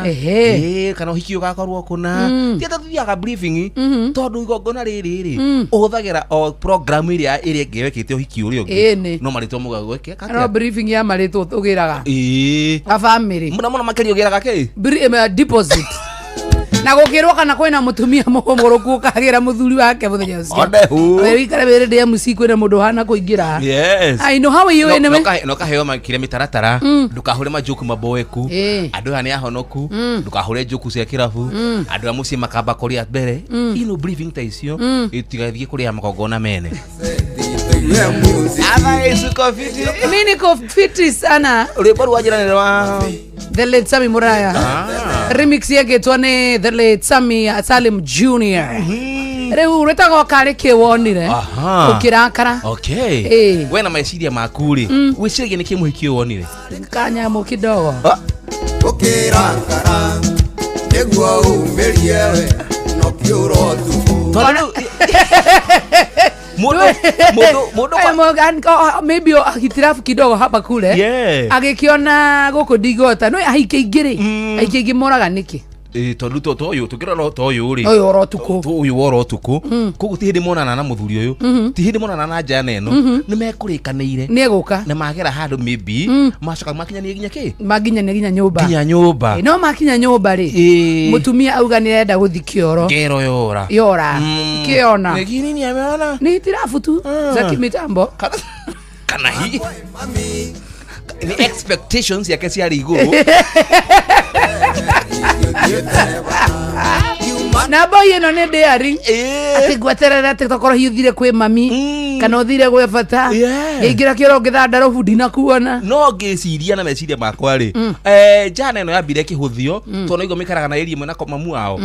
Ehe. Ĩĩ, kana ũhiki ũgakorwo kũna. Ti atĩ tũthiaga briefing, tondũ igongona rĩrĩ rĩ, ũhũthagĩra o program ĩrĩa ĩrĩa ĩngĩ wekĩte ũhiki ũrĩa ũngĩ. Ĩni. No marĩtwa mũgagweke. No briefing ya marĩtwo tũgĩraga Ĩĩ. a family. Mũno mũno makĩria ũgĩraga kĩ? Deposit na gũkĩrwo kana kwĩna mũtumia mũgũrũku ũkagĩra mũthuri wake mũthenya ũcio. One who. We wikare wĩrĩ ndĩ MC kwĩna mũndũ ũhana kũingĩra. Yes. I know how you No- anyway. no kaheo makĩria mĩtaratara, ndũkahũre majuku maboeku. Andũ aya nĩ ahonoku, ndũkahũre njuku cia kĩrabu, andũ a mũciĩ makamba kũrĩa mbere ino briefing ta icio itigathiĩ kũrĩa magongona mene. Otherwise uko fiti. Mi niko fiti sana. Rwĩmbo rwa njĩra nĩ rwa The late Sami Muraya. Remix yekĩtwo nĩ the late Sami Salim Junior. Rĩu rwĩtagwo karĩ kĩ wonire. Aha. Ũkĩrakara. Okay. Ĩĩ. We na meciria maku rĩ, wĩciragia nĩkĩ mũhiki ũyũ wonire? Kanyamũ kidogo. Ah, Ũkĩrakara nĩguo umĩrie we no kĩũro ũtukũ. Tondũ rĩu mũndũ mũndũ mũndũ Eh, maybe hitilafu kidogo hapa kule. Yeah. Agĩkĩona gũkũ ndigota no ahiki aingĩ rĩ, ahiki aingĩ moraga nĩkĩ? Ĩĩ, tondũ to ũyũ tũkĩrora to ũyũ rĩ, Ũyũ oro ũtukũ. Ũyũ wora ũtukũ, koguo ti hĩndĩ monana na mũthuri ũyũ, ti hĩndĩ monana na njana ĩno, nĩ mekũrĩkanĩire nĩ egũka. Na magera handũ maybe macoka makinyanie nginya kĩ? Makinya nginya nyũmba. Nginya nyũmba. Ĩ, no makinya nyũmba rĩ, Ĩĩ. mũtumia auga nĩ arenda gũthi kĩoro. Ngero yora. Yora. Kĩona. Nĩ nini ameona? Nĩ hitilafu tu za kimitambo. Kana hi nĩ expectations yake ciarĩ igũrũ. Na boy ĩno nĩ daring. Ĩĩ. Atĩ ngweterera atĩ tokorwo hihi ũthire kwĩ mami kana ũthire gwĩ bata. Yeah. Ngĩingĩra kĩoro ngĩthandara ũbu ndinakuona. No ngĩciria na meciria makwa rĩ, njana ĩno yambire kĩhũthio tondũ naigua maikaraga na ĩria ĩmwe na mamu wao.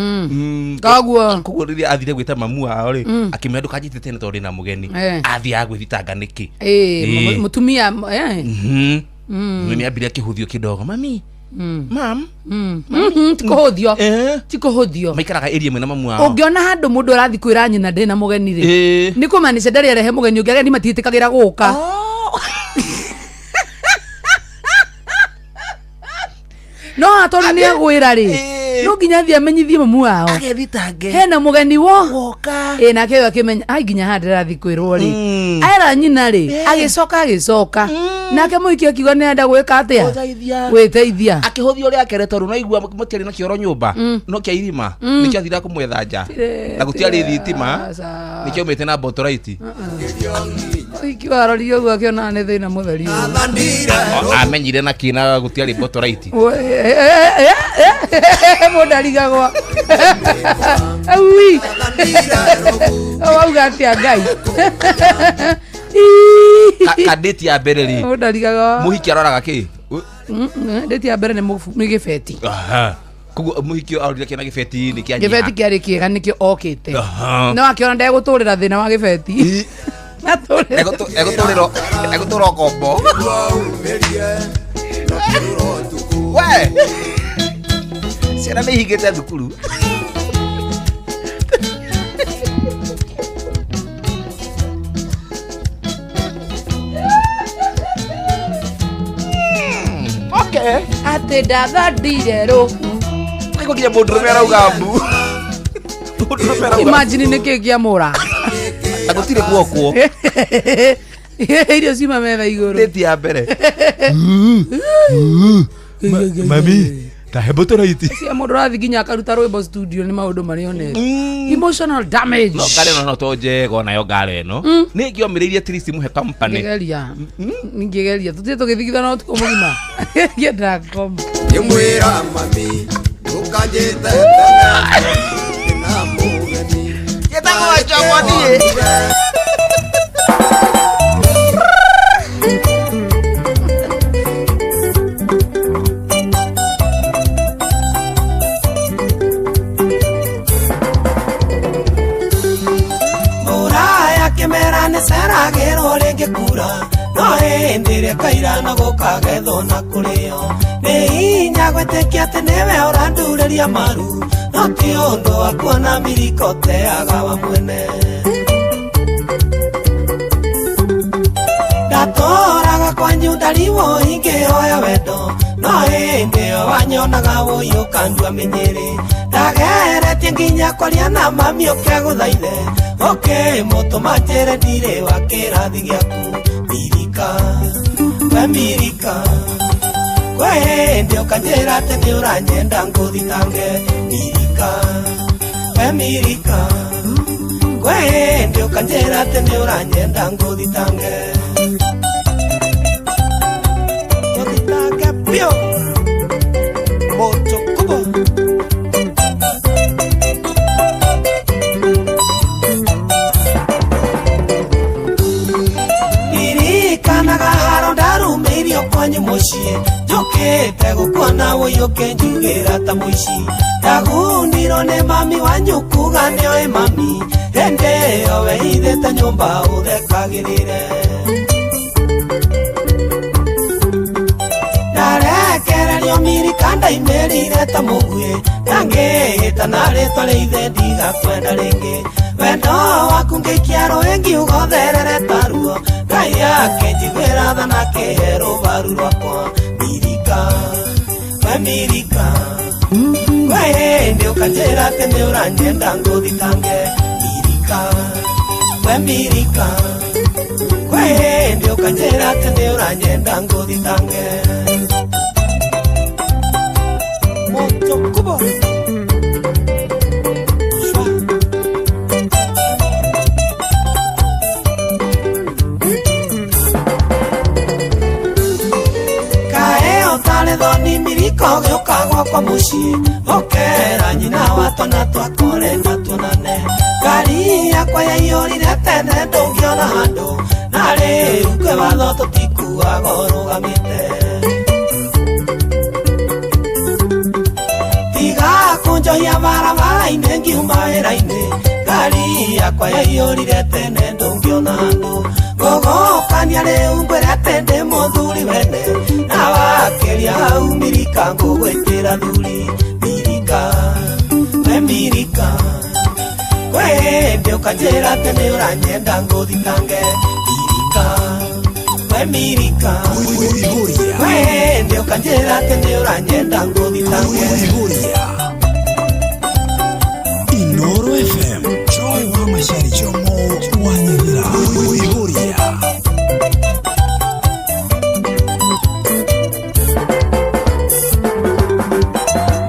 Koguo Koguo rĩrĩa athire gwĩta mamu wao rĩ, akĩmwĩra ndũkanjĩte tene tondũ ndĩna mũgeni. Athiaga gwĩthitanga nĩkĩ? Ĩĩ, Ĩĩ. mũtumia eh. Nĩ ambire kĩhũthio kidogo, mami, mam. Ti kũhũthio. Ti kũhũthio. Maikaraga ĩria ĩmwe na mamu wao. Ũngĩona handũ mũndũ arathiĩ kwĩra nyina ndĩna mũgeni rĩ, Ĩĩ. nĩ kũmaanisha ndarĩ arehe mũgeni ũngĩ, ageni matiĩtĩkagĩra gũka. No haha tondũ nĩ agwĩra rĩ, Ĩĩ. no nginya athiĩ amenyithie mamu wao Agethitange hena mũgeni wo. Woka. Ĩ, nake ũyũ akĩmenya ai nginya haha ndĩrathiĩ kwĩrwo rĩ, era nyina rĩ, agĩcoka agĩcoka nake mũhiki akiuga nĩ arenda gwĩka atĩa? Gũteithia. Gwĩteithia. Akĩhũthio rĩa kerĩ tondũ naigua matiarĩ na kĩoro nyũmba, no kĩa irima nĩkĩo athire kũmwetha nja na gũtiarĩ thitima. Aca. Nĩkĩo aumĩte na botoraiti. Mũhiki warorire ũguo akĩona nĩ thĩna mũtheri ũyũ. Thandire. Amenyire na kĩna gũtiarĩ botoraiti. Mũndũ arigagwo ui wauga atĩa Ngai? Kadĩti ya mbere rĩ, Mũndũ arigagwo. mũhiki aroraga kĩ? Ndĩti ya mbere nĩ nĩ gĩbeti. Aha. Koguo mũhiki arorire kĩna gĩbeti nĩ kĩanyiha. Gĩbeti kĩarĩ kĩega nĩkĩo okĩte. Aha. No akĩona ndegũtũrĩra thĩna wa gĩbeti. Atũrĩre. Egũtũra ngombo. Nĩguo umĩrie no kĩũro ũtukũ. We ciana nĩ ihingĩte thukuru. Okay. Atĩ ndathandire rũhu. Aigua nginya mũndũrũme arauga mbu. Mũndũrũme arauga. Imagine nĩ kĩ kĩamũra. Na gũtirĩ guokwo. Irio ciuma metha igũrũ. Date ya mbere, mami, tahe mbũtũraiti. Cia mũndũ ũrathiĩ nginya akaruta rwĩmbo studio nĩ maũndũ marĩa onete. Emotional damage. No ngari ĩno no to njega onayo ngari ĩno nĩ ingĩomĩrĩirie at least mũhe company. Ngĩgeria ngĩgeria tũthiĩ tũgĩthigithana ũtukũ mũgima ngĩenda ngoma. Ngĩmwĩra mami ndũkanjĩte tene ndĩna mũgeni. Gĩtagwo njogwo niĩ. Mbura ya kĩmera nĩ ceragĩrwo rĩngĩ kura no hĩndĩ ĩrĩa kaira na gũkagethwo na kũrĩo nĩ hinya gwĩtĩkia atĩ nĩwe ũrandurĩria maru no ti ũndũ wa kuona miriko teaga wa mwene ndatũraga kwanyu ndarĩ Ngariwo ingĩhoya wendo no hĩndĩ ĩyo wanyonaga wũi ũkandua mĩnyĩrĩ ndageretie nginya kwaria na mami ũke gũthaithe ũkĩmũtũma njĩre ndirĩ wa kĩrathi gĩaku Mirika we Mirika kwĩ hĩndĩ ũkanjĩra atĩ nĩ ũranyenda ngũthitange Mirika we Mirika kwĩ hĩndĩ ũkanjĩra atĩ nĩ ũranyenda ngũthitange ngũthitange biũ moto kubwa. Ndirikanaga haro ndarumĩirio kwanyu mũciĩ njũkĩte gũkuona wũi ũkĩnjugĩra ta mũici ndagunirwo nĩ mami wanyu kuga nĩoĩ mami hĩndĩ ĩyo weithĩte nyũmba ũthekagĩrĩre ndarekererio Mirika ndaimĩrire ta mũguĩ ndangĩhĩta na rĩtwa rĩa ithe ndigakwenda rĩngĩ wendo waku ngĩikia rũĩ ngiuga ũtherere ta ruo Ngai akĩnjiguĩra tha na akĩhe rũbaru rwakwa Mirika we Mirika kwĩ hĩndĩ ũkanjĩra atĩ nĩ ũranyenda ngũthitange Mirika we Mirika kwĩ hĩndĩ ũkanjĩra atĩ nĩ ũranyenda ngũthitange moto kubwa. Thoni Mirika ũgĩũka gwakwa mũciĩ ũkera nyina wa twana twakwa na tuonane ngari yakwa yaiyũrire tene ndũngĩona handũ na rĩu kwĩ watho tũtikuaga ũrũgamĩte tiga kũnjohia barabara-inĩ ngiuma wĩra-inĩ ngari yakwa yaiyũrire tene ndũngĩona handũ ngũgũkania rĩu ngwĩre atĩ ndĩ mũthuri wene na wakĩria hau Mirika ngũgwĩtĩra thuri Mirika we Mirika kwĩ hĩndĩ ũkanjĩra atĩ nĩ ũranyenda ngũthitange Mirika we Mirika kwĩ hĩndĩ ũkanjĩra atĩ nĩ ũranyenda ngũthitange. Inoro FM Joy wa Mashari Jomo wa Nyamira Wihuria.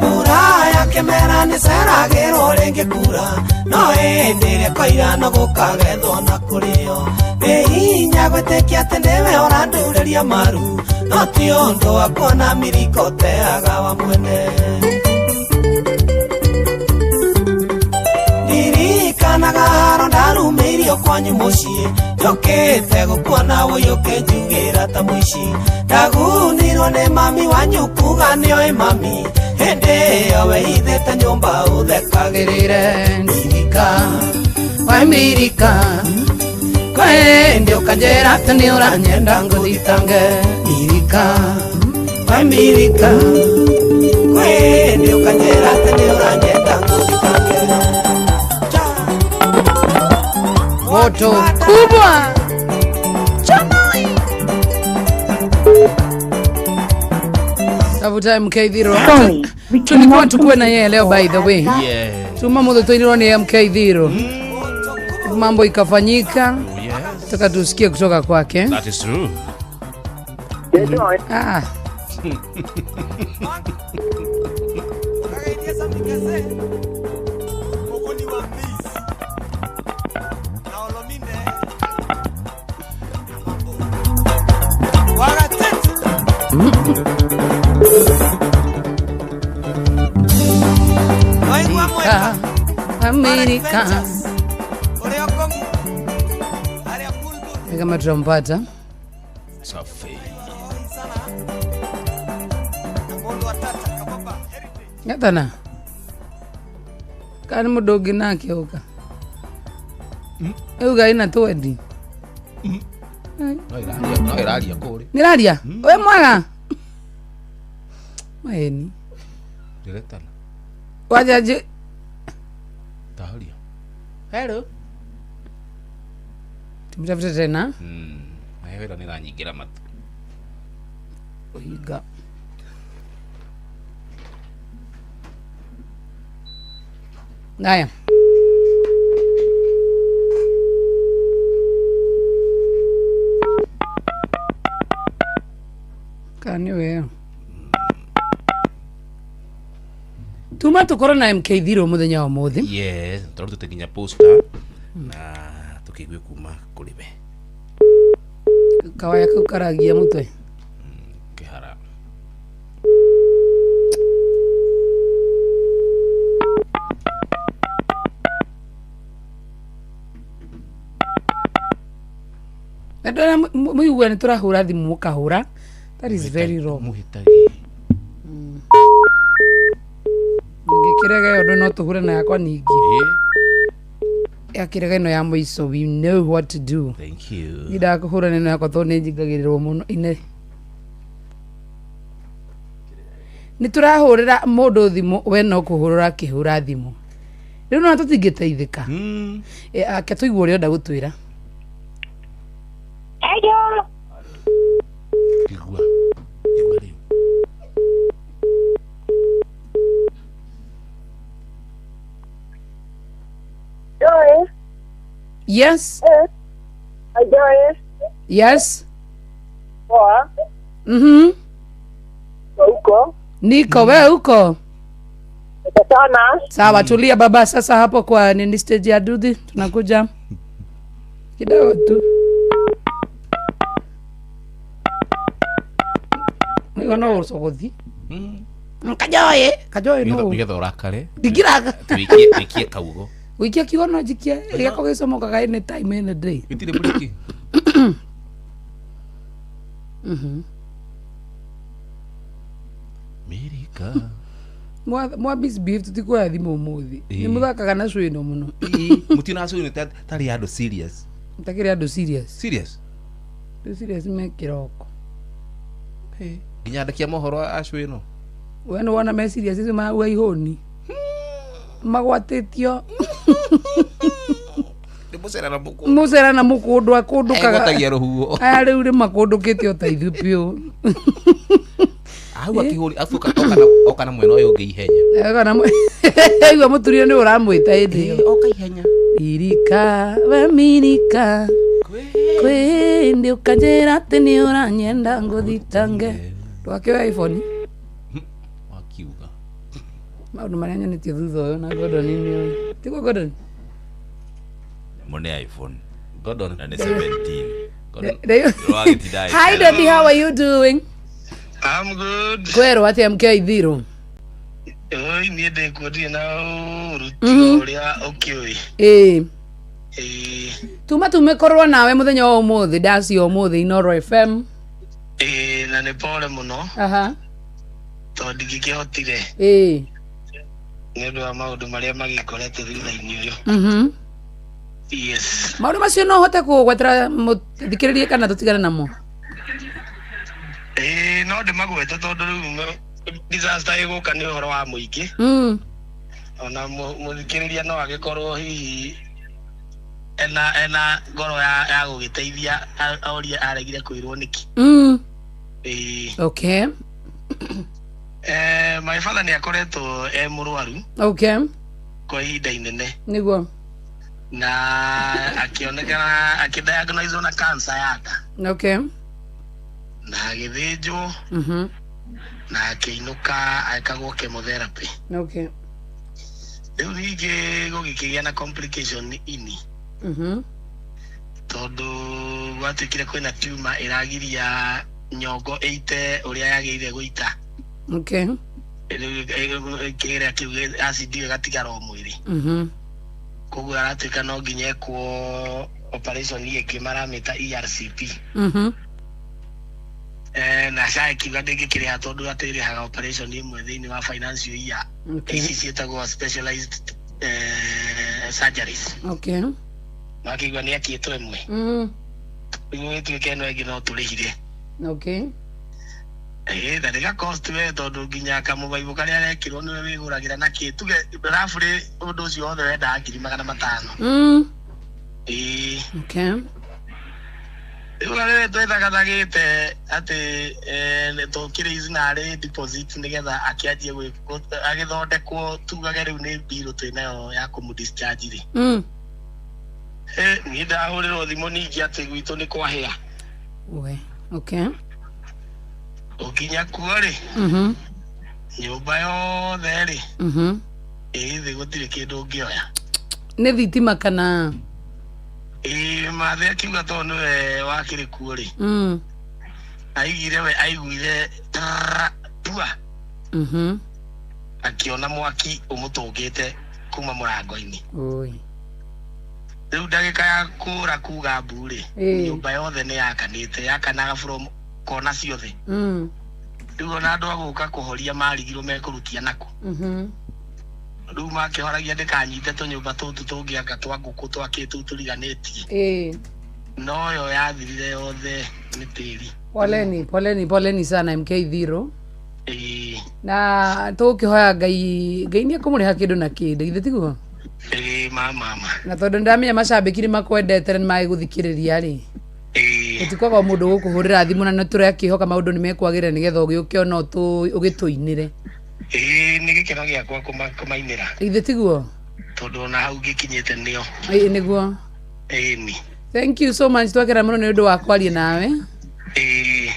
Mbura ya kĩmera nĩ ceragĩrwo rĩngĩ kura no hĩndĩ ĩrĩa kwaira no gũkagethwo na kũrĩo nĩ hinya gwĩtĩkia atĩ nĩwe ũrandurĩria maru no ti ũndũ wa kuona Mirika ũteaga wa mwene ndirikanaga haro ndarumĩirio kwanyu mũciĩ njũkĩte gũkuona wũi ũkĩnjugĩra ta mũici ndagunirwo nĩ mami wanyu kuga nĩoĩ mami hĩndĩ ĩyo weithĩte nyũmba ũthekagĩrĩre Mirika we Mirika kwĩ hĩndĩ ũkanjĩra atĩ nĩ ũranyenda ngũthitange Mirika we Mirika kwĩ hĩndĩ ũkanjĩra atĩ nĩ ũranyenda ngũthitange. Moto kubwa Chamai. Tafuta MK Dhiro. Tulikuwa tukue na yeye leo by the way. Yeah. Tuma mudo tuinirwo ni MK Dhiro. Mambo ikafanyika. Yes. Nataka tusikie kutoka kwake. That is true. Ah. Amerika. Kama tutampata. Safi. Ngatana. Kani mudogi nake uka. Uga ina twendi. No iraria kuri. Niraria. We mwaga. Maeni. Ndiretana. Wajaji. Tahoria. Hello. Tumtafute tena. Na wera niranyingira matu. Uhinga. Haya. Kani wewe. Tuma tukorwo na MK Thiro muthenya wa muthi. Yes, tũrutĩte nginya poster na tukĩigue kuma kũrĩ we. Kawaya kau karagia mutwe. Kĩhara. Andũ arĩa mũiguaga nĩ tũrahũra thimũ mũkahũra. That is very wrong. Mũhĩtagi. Ngĩkĩrega ĩyo ũndũ no tũhure na yakwa ningĩ. Yakĩrega ĩno ya mũico, we know what to do. Thank you. Nyendaga kũhũra na ĩno yakwa tondũ nĩ njingagĩrĩrwo mũno ine. Nĩ tũrahũrĩra mũndũ thimũ, we no kũhũra ũrakĩhũra thimũ. Rĩu no tũtingĩteithĩka. Ake tũigue ũrĩa ũrenda gũtwĩra. Hello. Igua. Igua rĩu. Joy. Yes. Joy. Yes. Poa. Mhm. Uko? Niko, wewe uko? Sana. Sawa, tulia baba sasa hapo kwa nini stage ya Duthi tunakuja. Kidogo tu. Niko no ucogothi. Kajoe, kajoe no. Nĩgetha ũrakare. Ndingĩraka. Tuikie kaugo. Gũikia kiugo no njikie gĩako gĩcomokaga any time any day. Gĩtirĩ mburĩki. Mirika. Mwa misbehave tũtikuoya thimũ ũmũthĩ. Nĩ mũthakaga na cwĩno mũno. Mũtina cwĩno tarĩ andũ serious. Takĩrĩ andũ serious. Serious? Andũ serious me kĩroko. Nginya andĩki a mohoro a cwĩno. We nĩ wona me serious icio marauga ihũni. Magwatĩtio. Nĩ mũcera na mũkũndũ. Mũcera na mũkũndũ akũndũkaga. Egwatagia rũhuho. Aya rĩu rĩ makũndũkĩte o ta ithuĩ biũ. Hau akĩhũri afu oka na mwena ũyũ ũngĩ ihenya. Oka na igua mũtumia nĩ ũramwĩta hĩndĩ ĩyo. Oka ihenya. Mirika we mirika kwĩ ũkanjĩra atĩ nĩ ũranyenda ngũthitange. Ndwakĩoya iPhone? Wakiuga. Maũndũ marĩa nyonetie thutha ũyũ na Gordon nĩ ũĩ. Tiguo Gordon? Nyamũ nĩ iPhone. Gordon. Na nĩ 17. Gordon. Hi Daddy, how are you doing? I'm good. Kwerwo atĩa MK Thiro? Oi, niĩ ndĩkuo ndirĩ na ũru tiga ũrĩa ũkĩũĩ. Ĩĩ. Tuma tume korwo nawe mũthenya wa ũmũthĩ ndacio ũmũthĩ Inooro FM. Ĩĩ, na nĩ pole mũno. Aha. Tondũ ndingĩkĩhotire. Ĩĩ. Nĩ ũndũ wa maũndũ marĩa magĩkorete thutha-inĩ ũyũ. Yes. Maũndũ macio no ũhote kũgwetera mũthikĩrĩrie kana tũtigane namo? Ĩĩ, no ndĩmagwete tondũ rĩu disaster ĩgũka nĩ ũhoro wa mũingĩ. Ona mũthikĩrĩria no agĩkorwo hihi ena ngoro ya gũgĩteithia orie aregire kwĩrwo nĩkĩ. Ĩĩ. Okay. My father nĩ akoretwo e mũrwaru. Okay. Kwa ihinda inene. Nĩguo. Na akĩonekana akĩdiagnose na cancer ya nda. Okay. Na agĩthĩnjwo. Na akĩinũka ekagwo chemotherapy. Okay. Rĩu ningĩ gũgĩkĩgĩa na complication ini. Tondũ gwatuĩkire kwĩna tumor ĩragiria nyongo ĩite ũrĩa yagĩrĩire gũita. Okay. Rĩu kĩrĩa kĩu acid ĩyo ĩgatigara o mwĩrĩ. Koguo aratuĩka no nginya ekwo operation ĩngĩ maramĩta ERCP. Na SHA ĩkiuga ndĩngĩkĩrĩha tondũ atĩ ĩrĩhaga operation ĩmwe thĩinĩ wa financial year. Okay. Ici ciĩtagwo specialized surgeries. Okay. Makĩigua nĩ akĩtwo ĩmwe. Rĩu ĩtuĩke ĩno ĩngĩ no tũrĩhire. Okay. Ĩĩ, na rĩga cost we tondũ nginya kamũbaibũ karĩa arekĩrwo nĩwe wĩgũragĩra na kĩ tuge raburĩ ũndũ ũcio wothe wendaga 500,000. Ĩĩ. Okay. Rĩu arĩa twethagathaga atĩ tũkĩrĩ ici narĩ deposit nĩgetha akĩanjie agĩthondekwo tugage rĩu nĩ mbirũ twĩnayo ya kũmũ discharge rĩ. Niĩ ndahũrĩrwo thimũ ningĩ atĩ gwitũ nĩ kwahĩa. We. Okay. Ũkinya kuo rĩ, nyũmba yothe rĩ, ĩ thĩ gũtirĩ kĩndũ ũngĩoya. Nĩ thitima kana? Ĩ mathe akiuga tondũ nĩwe wakĩrĩ kuo rĩ, aigire we aiguire tua, akiona mwaki ũmũtũngĩte kuma mũrango-inĩ. Oi. Rĩu ndagĩka ya kũra kuga mbu rĩ, nyũmba yothe nĩ yakanĩte, yakanaga from kona ciothe. Rĩu ona andũ a gũka kũhoria marigirwo mekũrutia naku. Rĩu makĩhoragia ndĩkanyite tũnyũmba tũtũ tũngĩanga twa ngũkũ twakĩ tũu tũriganĩtie. No yo yathirire yothe nĩ tĩri. Poleni, poleni, poleni sana MK Dhiro. Na tũkĩhoya Ngai, Ngai nĩ ekũmũrĩha kĩndũ na kĩndũ, githĩ tiguo? Mama. Na tondũ nĩndamenya macambĩki nĩ makwendete na nĩmagĩgũthikĩrĩria rĩ. Gũtikwaga mũndũ gũkũhũrĩra thimũ na nĩtũrakĩhoka maũndũ nĩmekwagĩrĩra nĩgetha ũgĩũke ona ũgĩtũinĩre. Nĩ gĩkeno gĩakwa kũmainĩra. Githĩ tiguo? Tondũ ona hau ngĩkinyĩte nĩo. Nĩguo. Ni. Thank you so much twakena mũno nĩ ũndũ wa kwaria nawe.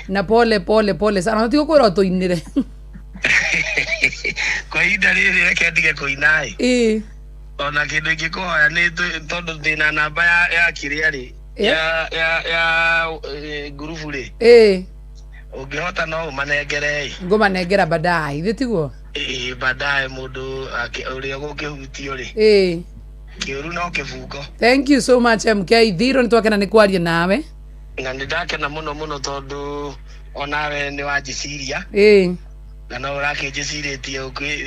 Na pole pole pole sana tũtigũkwĩra ũtũinĩre. Kwa ihinda rĩrĩ reke ndige kũina ĩ. Ona kĩndũ ingĩkũhoya nĩ tondũ ndĩna namba ya kĩrĩa rĩ, ya ngurubu rĩ. Ũngĩhota no ũmanengere ĩ. Ngũmanengera baadaye, githĩ tiguo? Baadaye mũndũ ũrĩa ũgũkĩhutio rĩ. Kĩũru no kĩbungo. Thank you so much MK Dhiro, nĩtwakena nĩ kwaria nawe. Na nĩndakena mũno mũno tondũ onawe nĩ wanjĩciria. Na no ũrakĩnjĩcirĩtie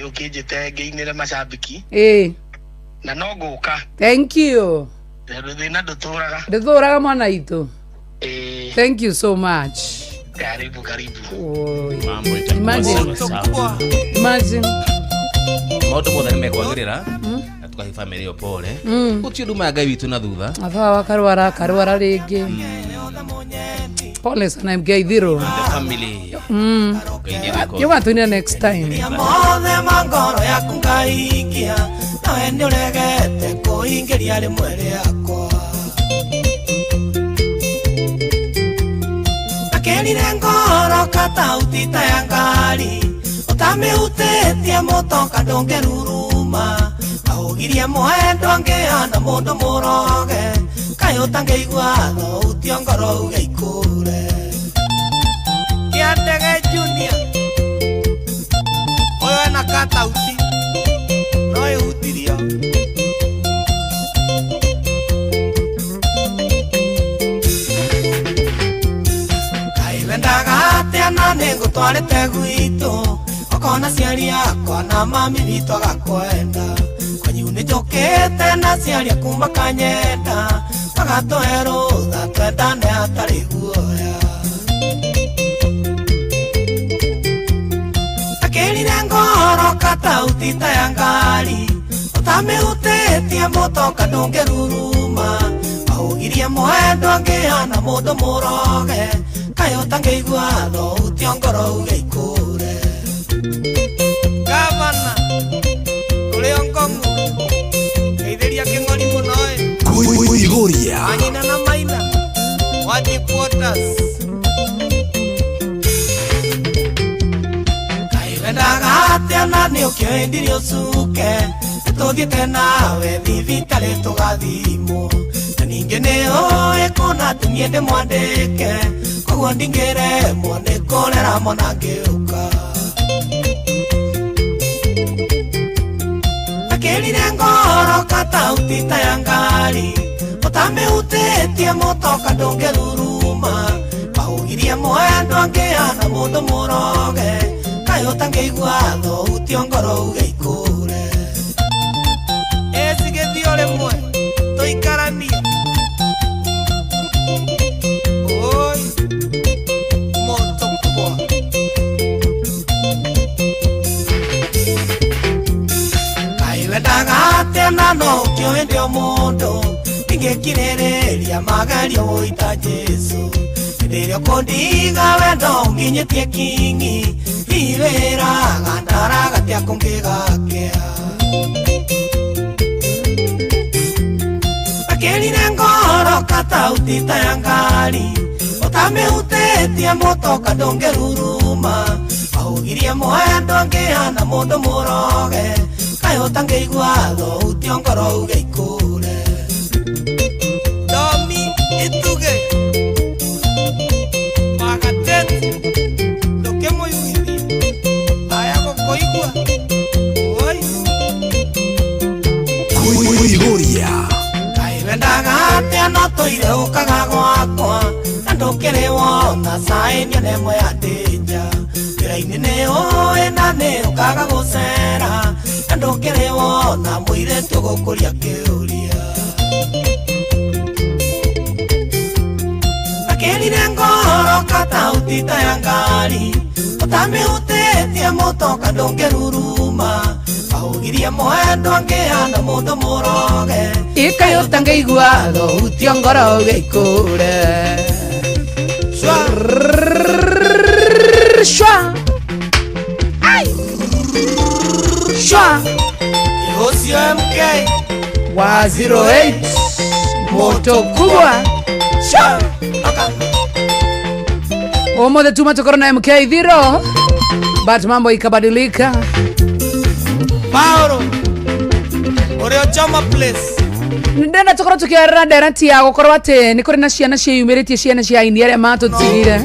ũkĩnjĩte ngĩinĩre macambĩki. Na no ngũka. Thank you. Tondũ thĩna ndũtũraga. Ndũtũraga mwana witũ. Thank you so much. Karibu karibu. Mambo itakuwa sawa. Imagine. Maũndũ mothe nĩ mekwagĩrĩra na tũkahe family ĩyo pole. Gũtirĩ ũndũ maya Ngai witũ na thutha. Athawa karwara karwara rĩngĩ. Pole sana MK Dhiro. The family. Yũgatũinĩra next time. Mothe ma ngoro yaku ngaikia nawe nĩ ũregete kũingĩria rĩmwe rĩakwa. Akĩrire ngoro katauti ta ya ngari ũtamĩhutĩtie mũtoka ndũngĩruruma ahũgirie mwendwa ngĩhana mũndũ mũroge kaĩ ũtangĩigua thauti ngoro uge ikũre. Kĩandege Junior ũyũ ena katauti no ĩhutirio. Kaĩ wendaga atĩa na nĩngũtwarĩte gwitũ ũkona ciari akwa na mami witũ agakwenda kwanyu nĩnjũkĩte na ciari aku makanyenda magatũhe rũtha twendane hatarĩ guoya. Akĩrire ngoro katauti ta ya ngari ũtamĩhutĩtie mũtoka ndũngĩruruma ahũgirie mwendwa ngĩhana mũndũ mũroge kaĩ ũtangĩigua thauti ngoro uge ikũre. Gavana ũrĩ Ongong'u geithĩria kĩng'ori mũno ĩ. Kuihuria. Anyina na Maina wa Deep Waters. Kaĩ wendaga atĩa na nĩ ũkĩendirie ũcuke nĩtũthiĩte nawe thibitarĩ tũgathimwo na ningĩ nĩ ũĩ kũna atĩ niĩ ndĩmwandĩke koguo ndingĩremwo nĩ kũrera mwana ngĩũka. Akĩrire ngoro katauti ta ya ngari ũtamĩhutĩtie mũtoka ndũngĩruruma ahũgirie mwendwa ngĩhana mũndũ mũroge kaĩ ũtangĩigua thauti ngoro uge ikũre. Ĩcigĩthiĩ o rĩmwe tũikaranie. Oi moto kubwa. Kaĩ wendaga atĩa na no ũkĩũĩ ndĩ o mũndũ ndingĩkirĩrĩria magerio ũita Jesũ Hĩndĩ ĩrĩa ũkũndiga wendo ũnginyĩtie kingi Iwĩraga ndaragatia kũngĩgakĩa Akĩrire ngoro katauti ta ya ngari Ũtamĩhutĩtie mũtoka ndũngĩruruma Ahugirie mwendo ngĩhana mũndũ mũroge Kaĩ ũtangĩigua thauti ngoro uge ikũre Domi ituge Magateti Ndũkĩmũiguithie Aya gũkũigua Oi Kuihuria Kaĩ wendaga atĩa no tũire ũkaga gwakwa Na ndũkĩrĩ wona caĩ nyone ĩmwe ya ndĩnja Wĩra-inĩ nĩ ũĩ na nĩ ũkaga gũcera Na ndũkĩrĩ wona mũirĩtu ũgũkũria kĩũria Akĩrire ngoro katauti ta ya ngari Ũtamĩhutĩtie mũtoka ndũngĩruruma Ahugirie mwendo ngĩhana mũndũ mũroge Ikaĩ ũtangĩigua thauti ngoro uge ikũre Shwa Ai Shwa Ũcio MK wa 08 moto kubwa Shwa Ũmũthĩ tuma tukorwo na MK Dhiro but mambo ikabadilika. Paolo ũrĩa Choma place Ndĩrenda tũkorwo tũkĩarĩra ndereti ya gũkorwo atĩ nĩ kũrĩ na ciana ciĩyumĩrĩtie ciana cia aini arĩa matũtigire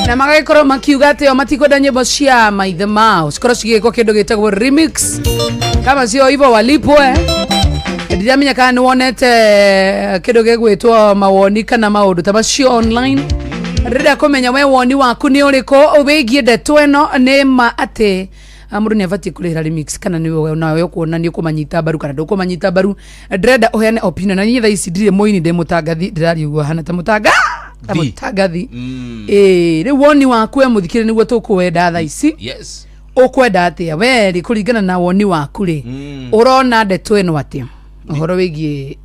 na magagĩkorwo makiuga atĩ o matikwenda nyĩmbo cia maithe mao cikorwo cigĩkwo kĩndũ gĩtagwo remix kama sio hivyo walipwe. Ndiramenya kana nĩ wonete kĩndũ gĩgwĩtwo mawoni kana maũndũ ta macio online. Ndĩrenda kũmenya we woni waku nĩ ũrĩkũ wĩgiĩ ndeto ĩno nĩ ma atĩ mũndũ nĩ abatiĩ kũrĩhĩra remix kana nĩ we nawe ũkuona nĩ ũkũmanyita mbaru kana ndũkũmanyita mbaru. Ndĩrenda ũheane opinion na niĩ thaa ici ndirĩ mũini ndĩ mũtangathi ndĩraria ũguo hana ta mũtanga ta Thi. mũtangathi. Ĩĩ rĩu woni waku we mũthikĩrĩria nĩguo tũkũwenda thaa ici. Yes. Ũkwenda atĩa we rĩ kũringana na woni waku rĩ ũrona ndeto ĩno atĩa ũhoro wĩgiĩ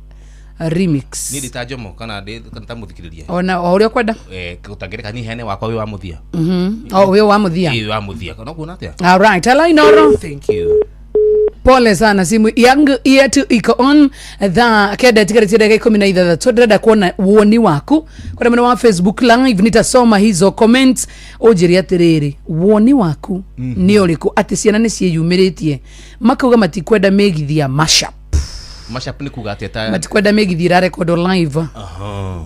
remix Niĩ ndĩ ta Jomo kana ndĩ ta mũthikĩrĩria ona o ũrĩa ũkwenda gũtangĩrĩka niĩ heane wakwa wĩ wa mũthia. O wĩ wa mũthia. Ĩĩ wa mũthia kana ũkuona atĩa? All right, hello Inoro. Thank you. Pole sana simu yangu yetu iko on thaa kenda tigarĩtie ndagĩka 16. Ndĩrenda kuona woni waku kũrĩa mwena wa Facebook live nitasoma hizo comments ũnjĩre atĩrĩrĩ woni waku nĩ ũrĩkũ atĩ ciana nĩ ciĩyumĩrĩtie makauga matikwenda mĩgithi ya mashup. Mashup nĩ kuga atĩa ta Matikwenda mĩgithi ĩrarekodwo live. Aha.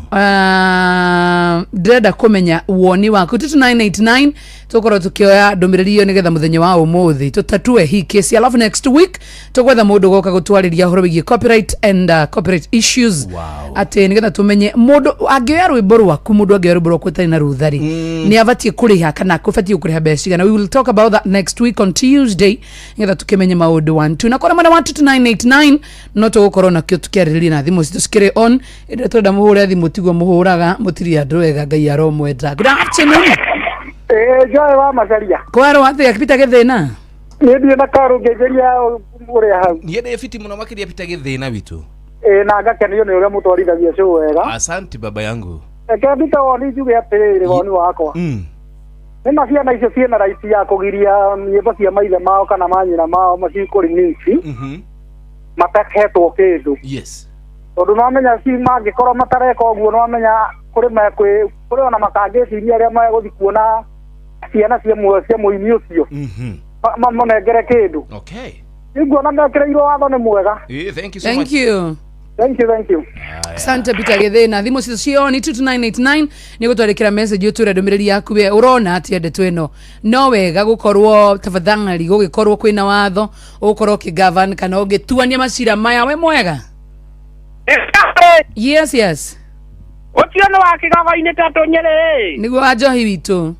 Ndĩrenda kũmenya woni waku 2989 tũkorwo tũkĩoya ndũmĩrĩri ĩyo nĩgetha mũthenya wa ũmũthĩ tũtatue hii kesi alafu next week tũgwetha mũndũ goka gũtwarĩria ũhoro wĩgiĩ copyright and copyright issues. Wow. Atĩ nĩgetha tũmenye mũndũ angĩoya rwĩmbo rwaku mũndũ angĩoya rwĩmbo rwaku ũtarĩ na rũtha rĩ nĩ abatiĩ kũrĩha kana kũbatiĩ kũrĩha mbeca cigana. We will talk about that next week on Tuesday nĩgetha tũkĩmenye maũndũ 1 2 na kũrĩa mwena wa 2989 no tũgũkorwo nakĩo tũkĩarĩrĩria na thimũ citũ cikĩrĩ on ĩrĩa tũrenda mũhũre thimũ tiguo mũhũraga mũtirĩ andũ wega Ngai aromwenda. Good afternoon. Joy wa Macaria Kwarwo atĩa Peter Gĩthĩna? Niĩ ndirĩ na karũ ngĩgeria ũrĩa hau. Niĩ ndĩ fiti mũno makĩria Peter Gĩthĩna witũ. Ĩĩ na ngakenio nĩ ũrĩa mũtwarithagia show wega. Asante baba yangu. Reke ndute woni njuge atĩrĩrĩ woni wakwa. Nĩ ma ciana icio ciĩna right ya kũgiria nyĩmbo cia maithe mao kana manyina mao macikũ remix matahetwo kĩndũ. Yes. Tondũ nĩwamenya ci mangĩkorwo matareka ũguo nĩwamenya kũrĩ ona makangĩciria arĩa megũthiĩ kuona ciana cia mũini ũcio mamũnengere kĩndũ. Okay. Nĩnguona mekĩrĩirwo watho nĩ mwega. Thank you so Thank much. you. Thank you, thank you. Asante Peter Gĩthĩna. Thimũ citũ cioni 2989 nĩ gũtwarĩkĩra message ũtwĩre ndũmĩrĩri yaku we ũrona atĩa ndeto ĩno no wega gũkorwo tafadhali gũgĩkorwo kwĩna watho ũgũkorwo ũkĩgovern kana ũngĩtuania macira maya we mwega. Yes, yes. Ũcio nĩ wa kĩgaba-inĩ ta tũnyĩrĩ. Nĩguo wa njohi witũ.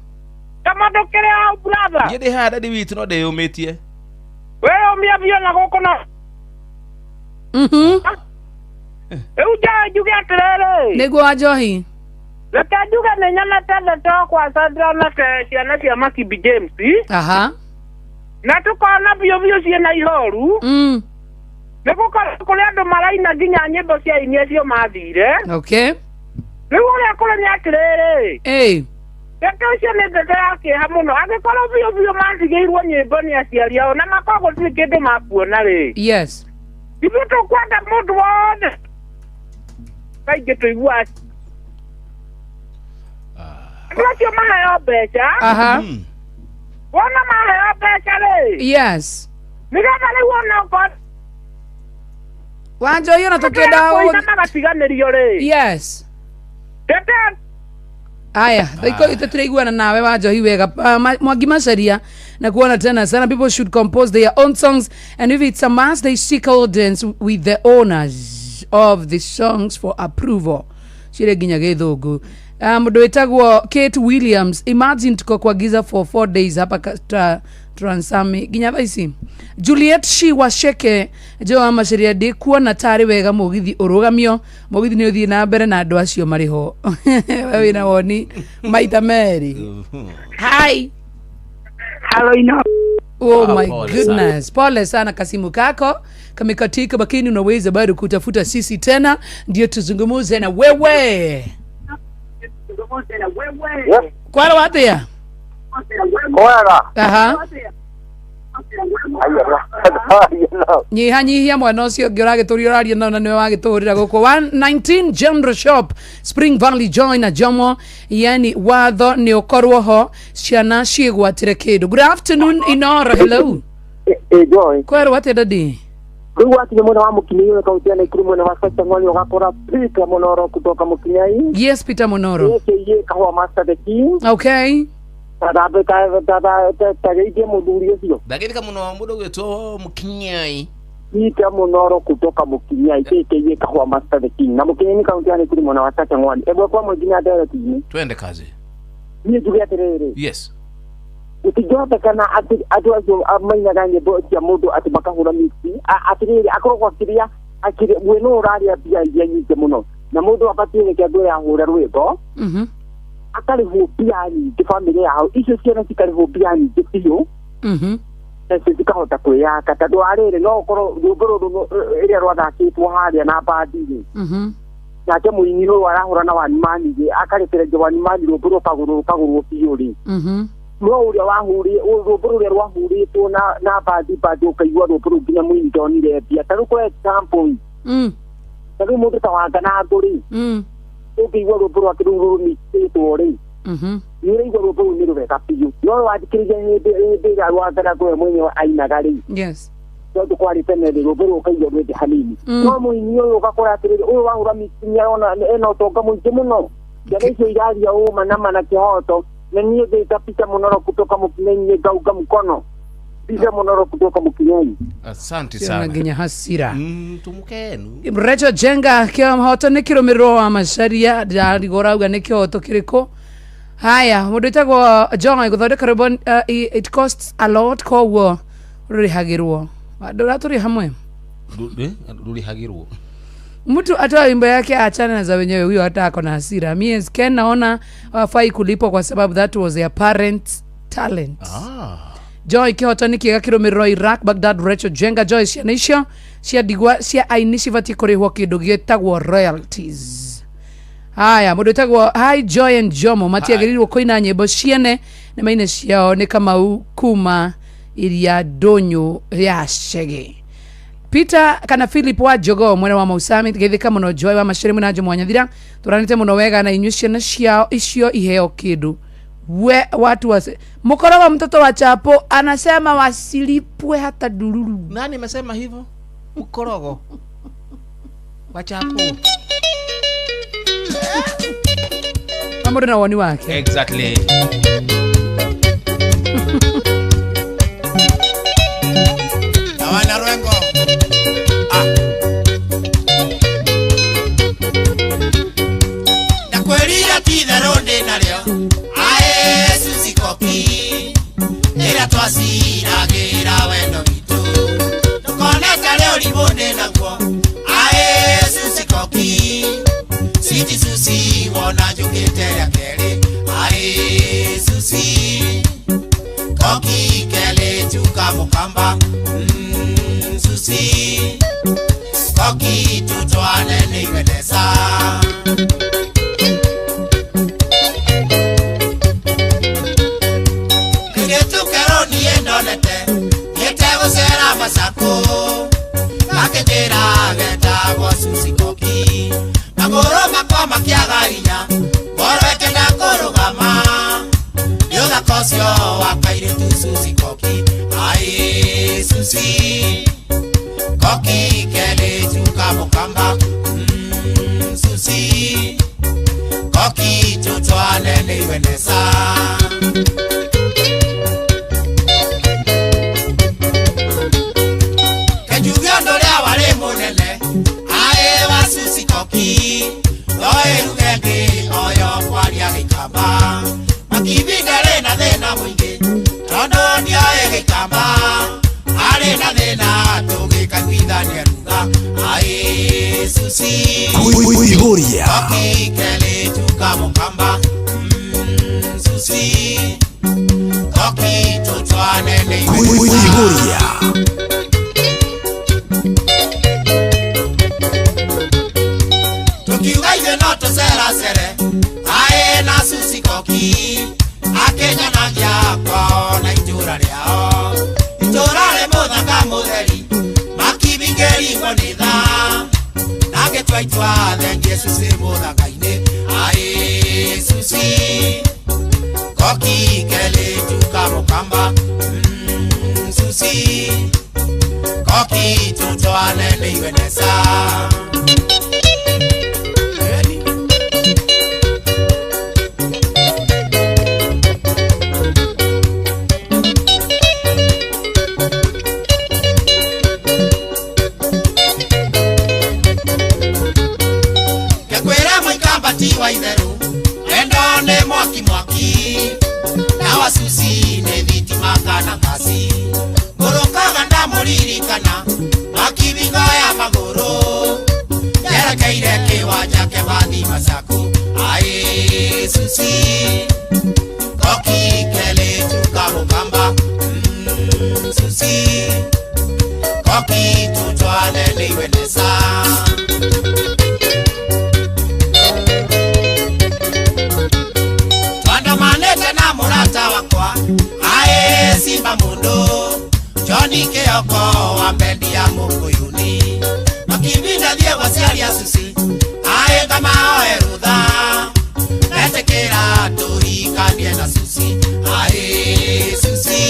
Kama ndũkĩrĩ hau brother. Niĩ ndĩ haha dadi witũ no ndĩyũmĩtie. Wĩyũmie biũ na gũkũ na Rĩu njuge atĩrĩrĩ. Nĩguo wa njohi. Reke njuge nĩ nyonete ndeto kwanza ndĩronete ciana cia Makibi James. Aha. Na tũkona biũ biũ ciĩna ihoru. Nĩ gũkorwo kũrĩ andũ maraina nginya nyĩmbo cia aini acio mathire. Okay. Rĩu ũrĩa kũrĩ nĩ atĩrĩrĩ. Ĩĩ. Ndeto icio nĩ ndeto ya kĩeha mũno. Angĩkorwo biũ biũ matigĩirwo nyĩmbo nĩ aciari ao na makorwo gũtirĩ kĩndũ makuona rĩ. Yes. Ithuĩ tũkwenda mũndũ wothe. Kaingĩ tũiguaga andũ acio maheo mbeca. Aha. Wona maheo mbeca rĩ. Yes. Nĩgetha rĩu ona okorwo Wanjohi ona tũkĩenda kũina magatiganĩrio rĩ. Yes. Ndeto Aya, thaiko ithe tũraiguana nawe Wanjohi wega. Mwangi Macharia na kuona tena sana, people should compose their own songs, and if it's a must they seek audience with the owners of the songs for approval. Cire nginya gĩthũngũ. Mũndũ wĩtagwo Kate Williams, imagine tuko kwa giza for 4 days hapa Transami nginya thaa ici. Juliet Shi Washeke jo wa Macharia, ndikuona tarĩ wega mũgithi ũrũgamio, mũgithi nĩ ũthiĩ na mbere na andũ acio marĩ ho. We wĩna woni maita merĩ. Hi. Hello, ino. Oh my Pole goodness. Pole sana, kasimu kako kamekatika, lakini unaweza bado kutafuta sisi tena ndio tuzungumuze na wewe. Kwara wathia? Kwega. Aha. Nyihanyihia mwana ũcio ũngĩ ũragĩtũria ũraria nao na nĩwe wagĩtũhũrĩra gũkũ. 119 General Shop, Spring Valley, Joy na Jomo, yani watho nĩ ũkorwo ho, ciana ciĩgwatĩre kĩndũ. Good afternoon, Inoro. Hello. Joy. Kwerwo atĩa dadi? Rĩu wakinya mwena wa Mũkinyai ũrĩ kaunti ya Naikuru mwena wa Sachang'wani ũgakora Peter Monoro kutoka Mũkinyai. Yes, Peter Monoro. AKA Kahũa Master the King. Okay. Tageithie mũthuri ũcio. Ndagĩrĩka mũno mũndũ ũgwĩtwo Mũkinyai. Peter Monoro kutoka Mũkinyai AKA Kahũa Master the King. Na Mũkinyai nĩ kaunti ya Naikuru mwena wa Sachang'wani. Ĩmwe kwa ĩmwe nginya ndereti-inĩ. Twende kazi. Niĩ njuge atĩrĩrĩ. Yes. Gũtingĩhotekana atĩ andũ acio mainaga nyĩmbo cia mũndũ atĩ makahũra mixi. Atĩrĩrĩ, akoragwo akĩrĩa we no ũrarĩa mbia iria nyingĩ mũno. Na mũndũ abatiĩ reke andũ aya ahũre rwĩmbo. Akarĩhwo mbia nyingĩ bamĩrĩ yao. Icio ciana cikarĩhwo mbia nyingĩ biũ. Nacio cikahota kwĩyaka. Tondũ wa rĩrĩ, no ũkorwo rwĩmbo rũrũ ĩrĩa rwathakĩtwo harĩa na bandi-rĩ. Nake mũini ũyũ arahũra na Wanimani-rĩ, akarekereria Wanimani rwĩmbo rũkagũrwo biũ rĩ. No ũrĩa wahũrĩ, rwĩmbo rũrĩa rwahũrĩtwo na bandi bandi ũkaigua rwĩmbo rũu nginya mũini ndonire mbia. Ta rĩu kwa example, ta rĩu mũndũ ta Wanganangũ rĩ, ũngĩigua rwĩmbo rwake rũu rũmixĩtwo rĩ, nĩ ũraigua rwĩmbo rũu nĩ rwega biũ. No wathikĩrĩria hĩndĩ ĩrĩa Wanganangũ we mwenyewe ainaga rĩ, Yes. tondũ kwarĩ tene rĩ, rwĩmbo rũu ũkaigua rwĩ thĩ hanini. No mũini ũyũ ũgakora atĩrĩrĩ, ũyũ wahũra mix nĩarona ena ũtonga mũingĩ mũno. Ciana icio iraria ũma na ma na kĩhoto. Na niĩ ngĩta Peter Monoro kutoka Mũkinyai, niĩ ngaunga mkono. Peter Monoro kutoka Mũkinyai. Asante Ciana sana. nginya hasira. Tumukenu. Rachel Jenga kĩhoto nĩ kĩrũmĩrĩrwo wa Macharia, ndarigwo ũrauga nĩ kĩhoto kĩrĩkũ. Haya, mũndũ wĩtagwo John gũthondeka rwĩmbo, it costs a lot, koguo rũrĩhagĩrwo. Andũ ũratũrĩ hamwe. Rũrĩhagĩrwo. Mtu atoa wimbo yake aachane na za wenyewe, huyo hata ako na hasira. Mie Ken naona hawafai kulipwa kwa sababu that was their parents talent. Joy kĩhoto nĩ kĩega kĩrũmĩrĩrwo Iraq Baghdad. Rachel Jenga Joy, ciana icio cia ndigwa cia aini cibatiĩ kũrĩhwo kĩndũ gĩtagwo royalties. Haya, mũndũ wĩtagwo Hi Joy and Jomo matiagĩrĩirwo kũina nyĩmbo ciene nĩ maine ciao nĩ Kamau kuma iria ndũnyũ ya Chege. Peter kana Philip wa Jogo mwena wa Mausami, geithĩka mũno Joy wa Macharia mwena Jomo wa Nyathira, tũranĩte mũno wega na inyuĩ ciana ciao icio iheo kĩndũ. We watu wase mkorogo mtoto wa Chapo anasema wasilipwe hata dururu. Nani amesema hivyo? Mkorogo wa Chapo. Pamoja na woni wake. Exactly. Hawana rwengo. Ndakwĩrire ti itherũ ndĩ narĩo. Ae Susi Koki. Ĩrĩa twaciragĩra wendo witũ. Ndũkone tarĩ ũrimũ ndĩ naguo. Ae Susi Koki. Siti Susi wona njũkĩte rĩa kerĩ. Ae Susi Koki kelĩ njuka mũkamba. Susi Koki tutwane nĩ igeneza. Koki kele tukamukamba Susi Koki tutwane niwenesa Kejuge ndolea wale munene Ae wa Susi Koki Noe rugenge oyo kwaria gikamba Makibindare na thina muingi Tondu ndioe gikamba Are na thina tugikaiguithania ruga Ae Susi Kuihuria Koki kele tukamukamba Susi Koki tutwane niwenesa Kuihuria Tukiuga ithuĩ no tũceracere aĩ na Susi Koki akenyanagia kwao na itũra rĩao itũra rĩ mũthanga mũtheri makibingĩrigwo nĩ thaa nagĩtua itua thengie Susi mũthanga-inĩ aĩ Susi Koki kelĩ tukamũkamba Susi Koki tutwane nĩiwenesa Kekwĩra mũikamba ti wa itherũ wendo nĩ mwaki mwaki na wa Susi nĩ thitima kana ngasi ngũrũkaga ndamũririkana makibingo ya magũrũ njerekeire kĩwanja kĩbathi macaku aĩ Susi Koki kelĩ tukamũkamba Susi Koki tutwane nĩiwenesa Twandamanĩte na mũrata wakwa aĩ Simba mũndũ Johnny Kĩoko wa mbendi ya Mũkũyũni makibinda thiĩ gwaciari a Susi aĩ ngamaoe rũtha metĩkĩra tũhikanie na Susi aĩ Susi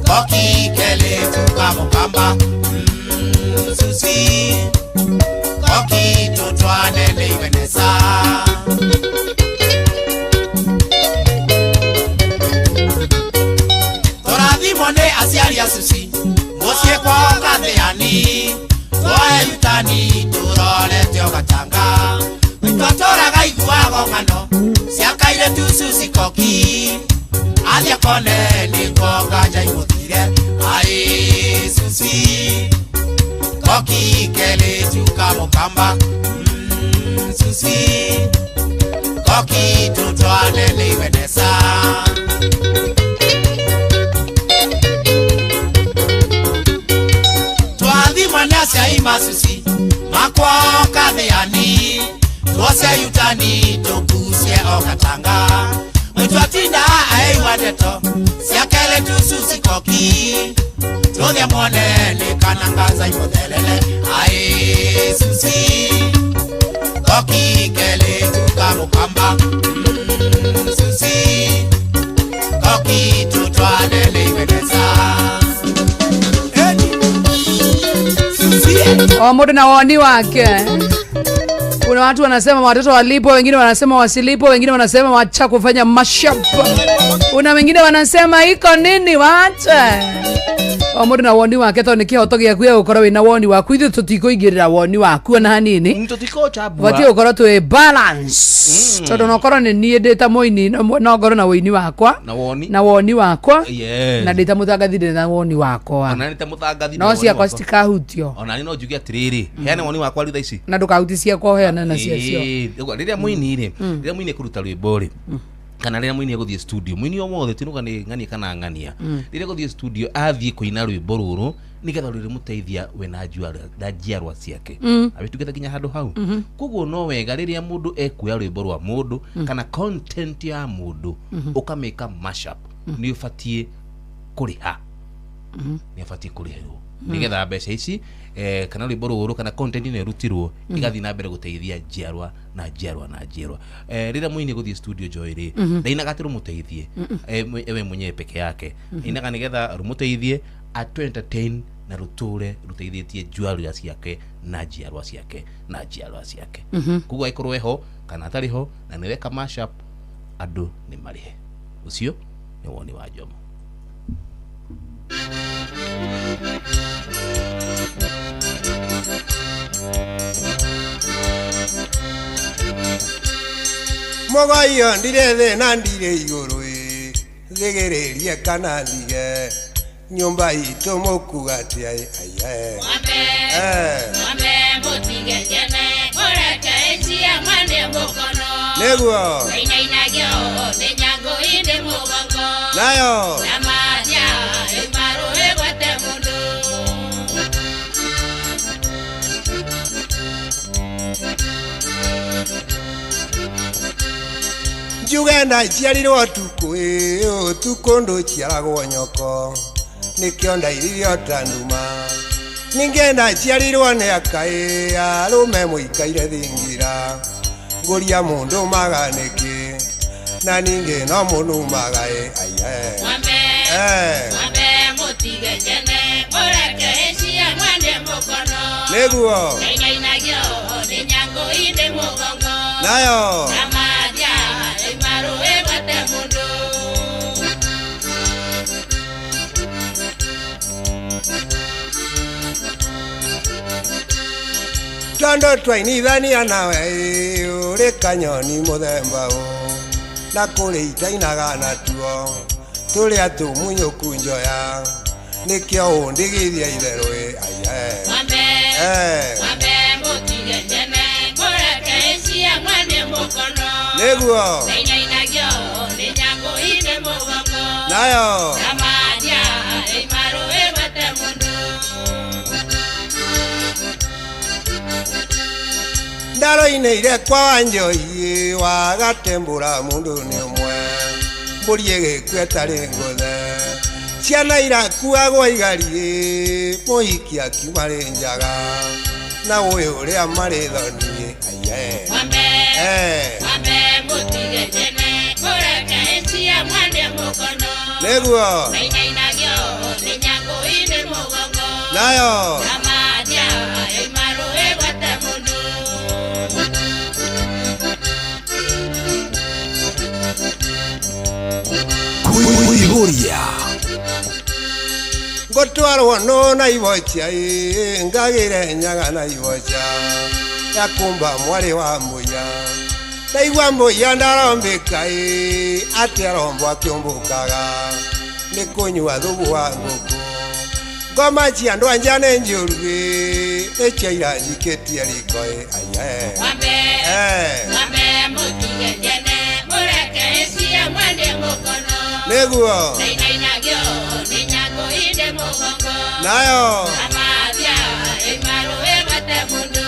Koki kelĩ tukamũkamba Susi Koki tutwane nĩiwenesa Tũrathimwo nĩ aciari a Susi mũciĩ kwao Gathĩani twoe yutani tũrorete o gatanga twatũraga iguago ng'ano cia kairĩtu Susi Koki athiĩ akone nĩguo nganja imũthire aĩ Susi Koki kelĩ tukamũkamba Susi Koki tutwane nĩiwenesa Twathimwo nĩ aciari ma Susi makwao Kathĩani tuoce yutani tũkucie o gatanga mwĩtwatinda aigua ndeto cia kelĩ tu Susi Koki tũthiĩ muone nĩ kana ngaca imũtherere aĩ Susi Koki kelĩ tukamũkamba Susi Koki tutwane nĩiwenesa O mũndũ na woni wake. Kuna watu wanasema watoto walipo, wengine wanasema wasilipo, wengine wanasema wacha kufanya mashup. Kuna wengine wanasema iko nini wacha. O mũndũ na woni wake tondũ nĩ kĩhoto gĩaku gĩa gũkorwo wĩna woni waku ithuĩ tũtikũingĩrĩra woni waku ona hanini. Tũtikochambua. Batiĩ gũkorwo twĩ balance tondũ no korwo nĩ niĩ ndĩ ta mũini no ngorwo na wũini wakwa Na woni. na woni wakwa Yes. na ndĩ ta mũtangathi ndĩ na woni wakwa Ona nĩ ta mũtangathi na no woni ciakwa wakwa. citikahutio Ona nĩ no njuge atĩrĩrĩ heana woni wakwa rĩu thaa ici na ndũkahuti ciakwa ũheane na ciacio Ĩĩ, ũguo, rĩrĩa mũini rĩ rĩrĩa mũini ekũruta rwĩmbo rĩ kana rĩrĩa mũini egũthiĩ studio mũini o wothe tinuga nĩ ng'ania kana ng'ania rĩrĩa egũthiĩ studio athiĩ kũina rwĩmbo rũrũ nĩgetha rũrĩmũteithia we na njiarwa ciake abĩtungata nginya handũ hau koguo no wega rĩrĩa mũndũ ekuoya rwĩmbo rwa mũndũ kana content ya mũndũ ũkamĩka mashup nĩ ũbatiĩ kũrĩha nĩ abatiĩ kũrĩhĩrwo nĩgetha mbeca ici kana rwĩmbo rũrũ kana content ĩno ĩrutirwo ĩgathiĩ na mbere gũteithia njiarwa na njiarwa na njiarwa. Rĩrĩa mũini gũthiĩ studio Joy rĩ ndainaga atĩ rũmũteithie we mwenyewe peke yake ainaga nĩgetha rũmũteithie atu entertain Na rũtũre rũteithĩtie njiarwa ciake na njiarwa ciake na njiarwa ciake. Koguo angĩkorwo eho kana atarĩ ho na nĩ weka mashup, andũ nĩ marĩhe. Ũcio nĩ woni wa Jomo. Mogoyo ndire thĩna ndire igũrũ ĩ thĩgĩrĩrie kana ndige nyũmba itũ mũkuga atĩa ĩ aiye. Mwambe mũtige njene mũreke ĩcia mwane mũkono nĩguo Wainainagio nĩ nyangũ inde mũgongo nayo na mathia ĩmarũ ĩgwate mũndũ. Njuge ndaciarirwo ũtukũ ĩ ũtukũ ndũciaragwo nyoko nĩkĩo ndairirio ta nduma ningĩ ndaciarirwo nĩ aka ĩ arũme mũikaire thingira ngũria mũndũ maga nĩkĩ na ningĩ no mũnumaga ĩ aiye. Mwambe mwambe mũtige njene mũreke ĩcia mwane mũkono nĩguo Wainainagio nĩ nyangũ inde mũgongo nayo na mathia ĩmarũ ĩgwate mũndũ. Tondũ twainithania nawe ĩ ũrĩ kanyoni mũthemba ũ na kũrĩ itainaga natuo tũrĩa tũmunyũku njoya nĩkĩo ũndigithia itherũ ĩ aiye. Mwambe mwambe mũtige njene mũreke ĩcia mwane mũkono nĩguo Wainainagio nĩ nyangũ inde mũgongo nayo na mathia ĩmarũ ĩgwate mũndũ. Ndaroinĩire kwa Wanjohi wagatembũra mũndũ nĩ ũmwe mbũri ĩgĩkua ĩtarĩ ngũthe ciana irakuagwo igariĩ mũhiki akiuma rĩ njaga na ũyũ ũrĩa marĩ thoni aiye. Mwambe mwambe mũtige njene mũreke ĩcia mwane mũkono nĩguo Wainainagio nĩ nyangũ inde mũgongo nayo na mathia ĩmarũ ĩgwate mũndũ. Kuihuria ngũtwarwo nũ na ibocha ĩ ngagĩre nyaga na ibocha ya kumba mwarĩ wa mbũya ndaigua mbũya ndarombĩka ĩ atĩ arombo akĩũmbũkaga nĩ kũnyua thubu wa ngũkũ ngoma cia andũ anja nĩ njũru ĩ nĩcio iranjikĩtie riko ĩ aiye. Mwambe mwambe mũtige njene mũreke ĩcia mwane mũkono nĩguo Wainainagio nĩ nyangũ inde mũgongo nayo na mathia ĩmarũ ĩgwate mũndũ.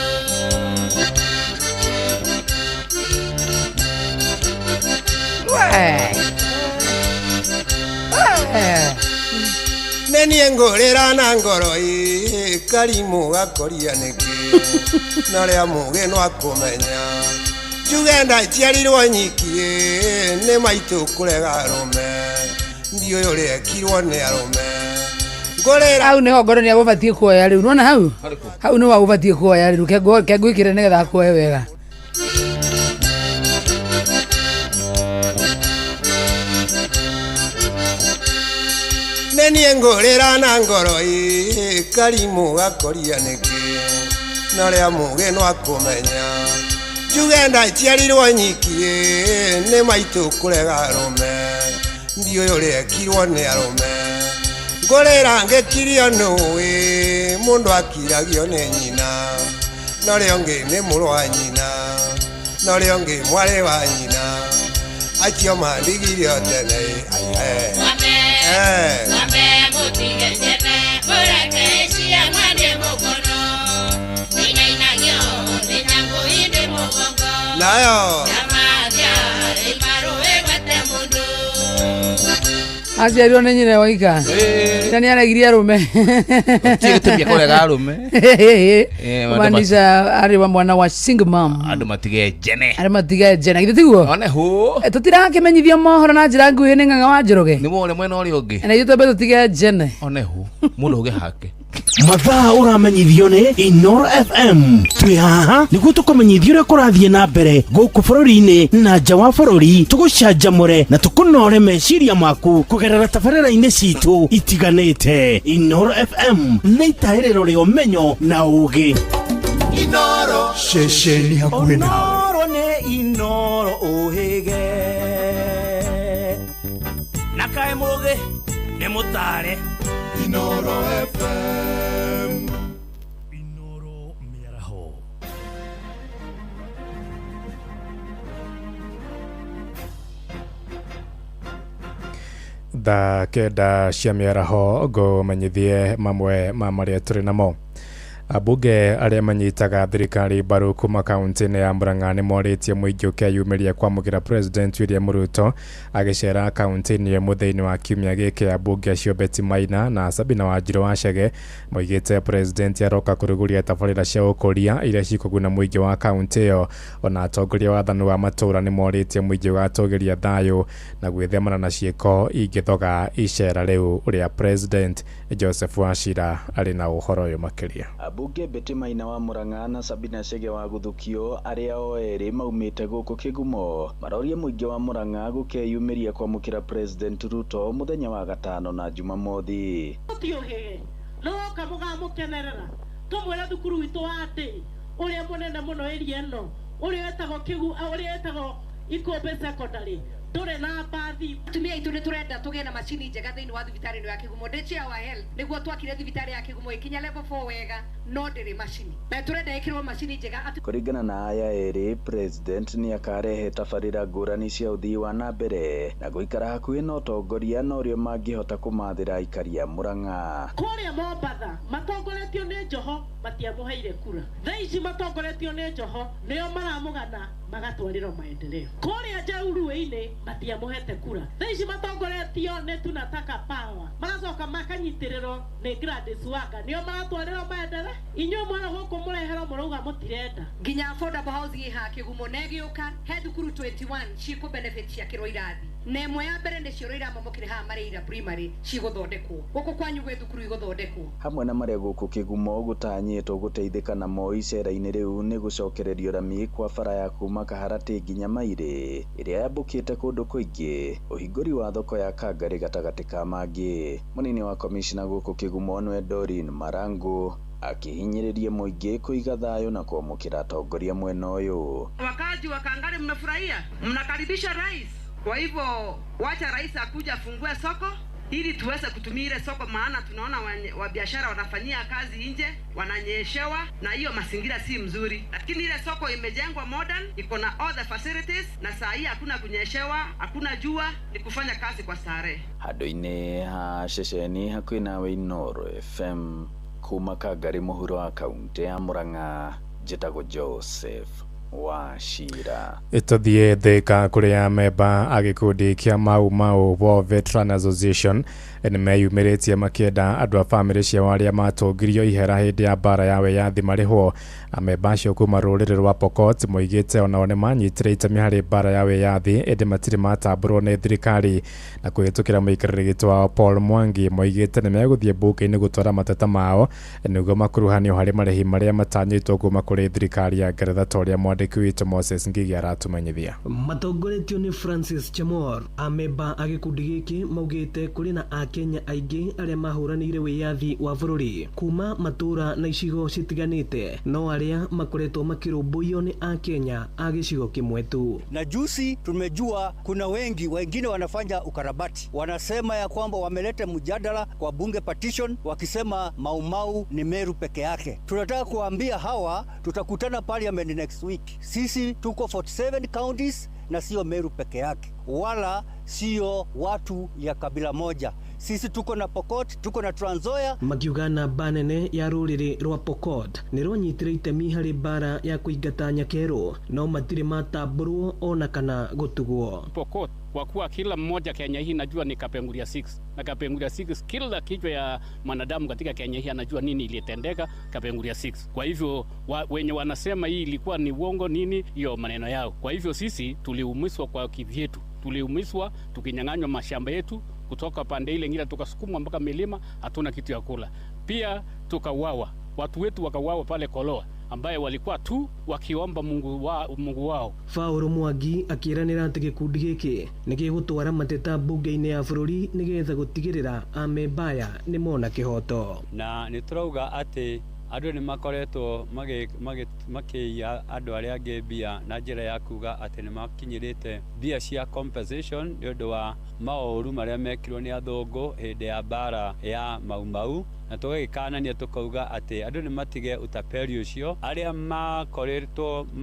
Nĩ niĩ ngũrĩra na ngoro ĩ karimũ gakoria nĩkĩ na ũrĩa mũgĩ no akũmenya njuge ndaciarirwo nyiki ĩ nĩ maitũ kũrega arũme ndiũĩ ũrĩa ekirwo nĩ arũme ngũrĩra Hau nĩho ngoro nĩ agũbatiĩ kuoya rĩu nĩwona hau hau nĩho agũbatiĩ kuoya rĩu kengwĩkĩre nĩgetha akuoe wega. Nĩ niĩ ngũrĩra na ngoro ĩ karimũ gakoria nĩkĩ na ũrĩa mũgĩ no akũmenya njuge ndaciarirwo nyiki ĩ nĩ maitũ kũrega arũme ndiũĩ ũrĩa ekirwo nĩ arũme ngũrĩra ngĩkirio nũĩ mũndũ akiragio nĩ nyina na ũrĩa ũngĩ nĩ mũrũ wa nyina na ũrĩa ũngĩ mwarĩ wa nyina acio mandigire tene aiye. Mwambe mwambe mũtige njene mũreke ĩcia mwane mũkono Wainainagio nĩ nyangũ inde mũgongo nayo na mathia ĩmarũ ĩgwate mũndũ. Aciarirwo nĩ nyina waika. Na nĩ aregirie arũme. Ti gĩtũmi kũrega arũme. Kumaanisha arĩ wa mwana wa single mom. Andũ matige njene. Arĩ matige njene. Githĩ tiguo? One hũ. Tũtirakĩmenyithio mohoro na njĩra nguhĩ nĩ Ng'ang'a wa Njoroge. Nĩ wone mwena ũrĩa ũngĩ. Na ithuĩ twambe tũtige njene. One hũ. Mũndũ auge hake. Mathaa ũramenyithio nĩ Inoro FM. Twĩ haha nĩguo tũkũmenyithie ũrĩa kũrathiĩ na mbere gũkũ bũrũri-inĩ na nja wa bũrũri, tũgũcanjamũre na tũkũnore meciria maku kũgerera tabarĩra-inĩ citũ itiganĩte. Inoro FM nĩ itahĩrĩro rĩa ũmenyo na ũũgĩ. Inoro. Ceceni hakuhĩ nawe. Inoro nĩ Inoro ũhĩge. Na kaĩ mũgĩ nĩ mũtare. Inoro FM. Inoro mĩaraho. Thaa 9 cia mĩaraho ngũmenyithie mamwe ma marĩa tũrĩ namo. Ambunge arĩa manyitaga thirikari mbaru kuma kaunti-inĩ ya Murang'a nĩ morĩtie mũingĩ ũkeyumĩria kwamũkĩra President William Ruto agĩcera kaunti-inĩ ĩmwe thĩinĩ wa kiumia gĩkĩ. Ambunge acio Betty Maina na Sabina Wanjiru wa Chege moigĩte President aroka kũrugũria tabarĩra cia ũkũria iria cikũguna mũingĩ wa kaunti ĩyo. Ona atongoria wa wathani wa matũũra nĩ morĩtie mũingĩ ũgatũgĩria thayũ na gwĩthemana na ciĩko ingĩthoga icera rĩu rĩa President. Joseph Wachira arĩ na ũhoro ũyũ makĩria. Ambunge Betty Maina wa Murang'a na Sabina Chege wa Guthukio arĩa o erĩ maumĩte gũkũ Kĩgumo maroria mũingĩ wa Murang'a gũkeyumĩria kwamũkĩra President Ruto mũthenya wa gatano na Jumamothi. Tũtiũhĩge nĩwoka mũgamũkenerera tũmwĩre thukuru witũ wa atĩ ũrĩa mũnene mũno area ĩno ũrĩa wĩtagwo Kĩgu, ũrĩa wĩtagwo Ikũmbĩ Secondary ndũrĩ na mbathi. Atumia aitũ nĩ tũrenda tũgĩe na macini njega thĩinĩ wa thibitarĩ ĩno ya Kĩgumo. Ndĩ chair wa health nĩguo twakire thibitarĩ ya Kĩgumo ĩkinya level 4 wega, no ndĩrĩ macini na tũrenda ĩkĩrwo macini njega. Kũringana na aya erĩ, President nĩ akarehe tabarĩra ngũrani cia ũthii wa na mbere na gũikara hakuhĩ na ũtongoria na ũrĩa mangĩhota kũmathĩra aikari a Murang'a. Kũrĩa Mombatha matongoretio nĩ Joho matiamũheire kura. Thaa ici matongoretio nĩ Joho nĩo maramũgana magatwarĩrwo maendeleo. Kũrĩa Njauruĩ-inĩ matiamũhete kura. Thaa ici matongoretio nĩ Tunataka Power magacoka makanyitĩrĩrwo nĩ Gladys Wanga nĩo maratwarĩrwo maendeleo. Inyuĩ mwana gũkũ mũreherwo mũrauga mũtirenda. Nginya affordable housing ĩ haha Kĩgumo na ĩgĩũka he thukuru 21 cikũ benefit ciakĩrwo irathi na ĩmwe ya mbere nĩ cioro iramomokire haha Mareira primary cigũthondekwo gũkũ kwanyu gwĩ thukuru igũthondekwo. Hamwe na marĩa gũkũ Kĩgumo gũtanyĩtwo gũteithĩka namo icera-inĩ rĩu nĩ gũcokererio rami kwa bara ya kuma Kaharatĩ nginya Mairĩ ĩrĩa yambũkĩte kũndũ kũingĩ, ũhingũri wa thoko ya Kangarĩ gatagatĩ ka mangĩ. Mũnini wa komishina gũkũ Kĩgumo nĩwe Doreen Marangu akĩhinyĩrĩria mũingĩ kũiga thayũ na kwamũkĩra atongoria mwena ũyũ. Wakaji wa Kangari mmefurahia, mnakaribisha rais. Kwa hivyo wacha rais akuja afungue soko ili tuweze kutumia ile soko, maana tunaona wa biashara wanafanyia kazi nje, wananyeshewa na hiyo mazingira si mzuri. Lakini ile soko imejengwa modern, iko na all the facilities, na saa hii hakuna kunyeshewa, hakuna jua, ni kufanya kazi kwa starehe. Handũ-inĩ ha ceceni hakuhĩ nawe Inoro FM kuma Kangari mũhuro wa kaunti ya Murang'a, njĩtagwo Joseph Wachira. Tũthiĩ Thika kũrĩa memba a gĩkundi kĩa Mau Mau War Veteran Association nĩ meyumĩrĩtie makĩenda andũ a bamĩrĩ ciao arĩa matũngirio ihera hĩndĩ ya mbara ya wĩyathi marĩhwo. Amemba acio kuma rũrĩrĩ rwa Pokot moigĩte onao nĩ manyitire itemi harĩ mbara ya wĩyathi ĩndĩ matirĩ matambũrwo nĩ thirikari. Na kũhĩtũkĩra mũikarĩri gĩtĩ wao Paul Mwangi moigĩte nĩ megũthiĩ mbunge-inĩ gũtwara mateta mao nĩguo makuruhanio harĩ marĩhi marĩa matanyĩtwo kuma kũrĩ thirikari ya Ngeretha ta ũrĩa mwandĩki witũ Moses Ngigi aratumenyithia. Matongoretio nĩ Francis Chamor, amemba a gĩkundi gĩkĩ maugĩte kũrĩ na akenya aingĩ arĩa mahũranĩire wĩyathi wa bũrũri kuma matũũra na icigo citiganĩte, no arĩa makoretwo makĩrũmbũiyo nĩ akenya a gĩcigo kĩmwe tu. Na juzi tumejua kuna wengi wengine wanafanya ukarabati, wanasema ya kwamba wameleta mjadala kwa bunge petition wakisema Mau Mau ni Meru peke yake. Tunataka kuambia hawa tutakutana parliament next week. Sisi tuko 47 counties na sio Meru peke yake, wala sio watu ya kabila moja. Sisi tuko na Pokot, tuko na Trans Nzoia. Makiuga namba nene ya rũrĩrĩ rwa Pokot nĩ rwanyitire itemi harĩ mbara ya kũingata nyakerũ, no matirĩ matambũrwo ona kana gũtugwo. Pokot Kwa kuwa kila mmoja Kenya hii najua ni Kapenguria 6 na Kapenguria 6, kila kichwa ya mwanadamu katika Kenya hii anajua nini ilitendeka Kapenguria 6. Kwa hivyo wenye wanasema hii ilikuwa ni uongo nini, hiyo maneno yao. Kwa hivyo sisi tuliumizwa kwa kivyetu, tuliumizwa tukinyang'anywa mashamba yetu kutoka pande ile ingine, tukasukumwa mpaka milima, hatuna kitu ya kula. Pia tukauawa, watu wetu wakauawa pale Koloa, ambaye walikuwa tu wakiomba Mungu wao. Paul Mwangi akĩranĩra atĩ gĩkundi gĩkĩ nĩ gĩgũtwara mateta mbunge-inĩ ya bũrũri nĩgetha gũtigĩrĩra amemba aya nĩ mona kĩhoto. Na nĩ tũrauga atĩ andũ nĩ makoretwo makĩiya andũ arĩa angĩ mbia na njĩra ya kuga atĩ nĩ makinyĩrĩte mbia cia compensation nĩ ũndũ wa maũru marĩa mekirwo nĩ athũngũ hĩndĩ ya mbara ya Mau Mau, na tũgagĩkanania tũkauga atĩ andũ nĩ matige utapeli ũcio. Arĩa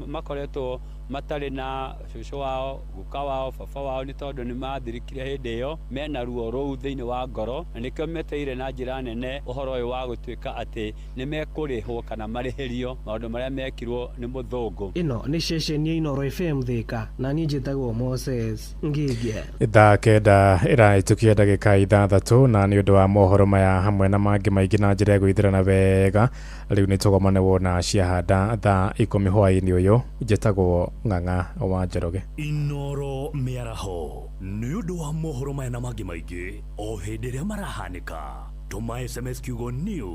makoretwo matarĩ na cũcũ wao, guka wao, baba wao nĩ tondũ nĩ mathirikire hĩndĩ ĩyo, mena ruo rũu thĩinĩ wa ngoro, na nĩkĩo meteire na njĩra nene ũhoro ũyũ wa gũtuĩka atĩ nĩ mekũrĩhwo kana marĩhĩrio maũndũ marĩa mekirwo nĩ mũthũngũ. Ĩno nĩ ceceni ya Inooro FM Thika, na niĩ njĩtagwo Moses Ngingia. 9:00 ĩrahĩtũkia ndagĩka 6 na nĩ ũndũ wa mohoro maya hamwe na mangĩ maingĩ na njĩra ya gwĩthĩrana wega, rĩu nĩ tũgomane wona ciahanda thaa 10 hwaĩ-inĩ ũyũ. Njĩtagwo Ng'ang'a wa Njoroge. Inooro mĩaraho nĩ ũndũ wa mohoro maya na mangĩ maingĩ o hĩndĩ ĩrĩa marahanĩka, tũma SMS kiugo new.